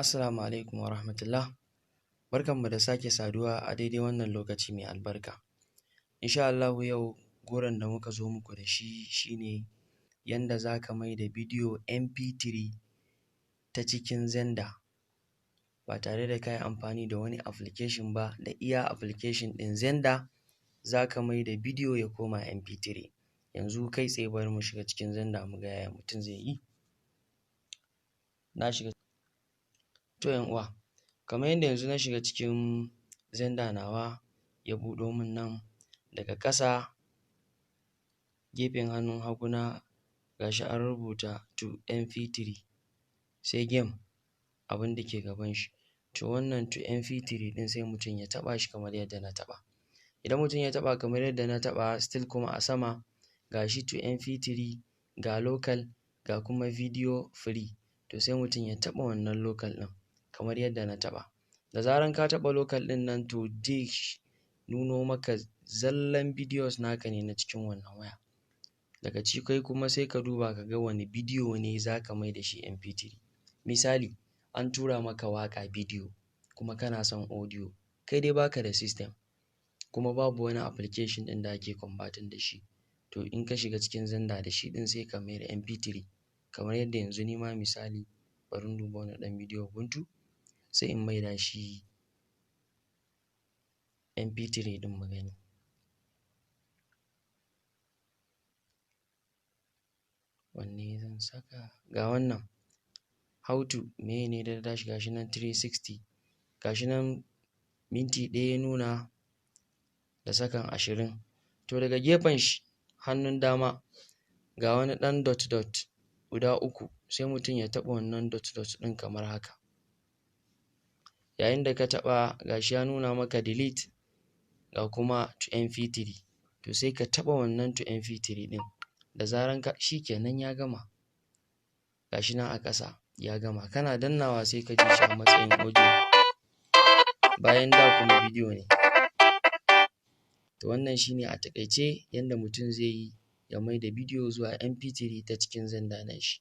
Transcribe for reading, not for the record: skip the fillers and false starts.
Assalamu alaikum wa rahmatullah. Barkanmu da sake saduwa a daidai wannan lokaci mai albarka. Insha Allahu yau goron da muka zo muku da shi shine yanda za ka maida bidiyo MP3 ta cikin Xender ba tare da ka yi amfani da wani application ba, da iya application ɗin Xender za ka maida bidiyo ya koma MP3. Yanzu kai tsaye bari mu shiga cikin Xender mu ga yaya mutum zai yi. Na shiga. To ‘yan uwa, kamar yadda yanzu na shiga cikin Xender nawa ya buɗo min nan daga ƙasa gefen hannun hagu na, ga shi an rubuta to MP3, sai game abin da ke gaban shi. To wannan to MP3 ɗin sai mutum ya taɓa shi kamar yadda na taɓa. Idan mutum ya taɓa kamar yadda na taɓa, still kuma a sama ga shi to MP3, ga local, ga kuma video free. To sai mutum ya taɓa wannan local ɗin kamar yadda na taɓa. Da zaran ka taɓa local ɗin nan, to zai nuno maka zallan videos naka ne na cikin wannan waya. Daga ciki kai kuma sai ka duba ka ga wane bidiyo ne za ka mai da shi MP3. Misali, an tura maka waƙa bidiyo kuma kana son audio, kai dai baka da system kuma babu wani application ɗin da ake converting da shi. To in ka shiga cikin Xender da shi ɗin sai ka mayar MP3 kamar yadda yanzu ni ma, misali, bari in duba wani ɗan bidiyo guntu sai in maida shi MP3 ɗin mu gani. Wanne zan saka? Ga wannan how to meye ne da dash, ga shi nan 360, ga shi nan minti ɗaya ya nuna da sakan 20. To daga gefen shi hannun dama ga wani ɗan dot dot guda uku, sai mutum ya taɓa wannan dot dot ɗin kamar haka. Yayin da ka taɓa, ga shi ya nuna maka delete, ga kuma to MP3. To sai ka taɓa wannan to MP3 ɗin. Da zaran ka, shi kenan ya gama. Ga shi nan a ƙasa ya gama. Kana dannawa sai ka ji shi a matsayin audio, bayan da kuma bidiyo ne. To wannan shi ne a taƙaice yanda mutum zai yi ya maida bidiyo zuwa MP3 ta cikin Xender nashi.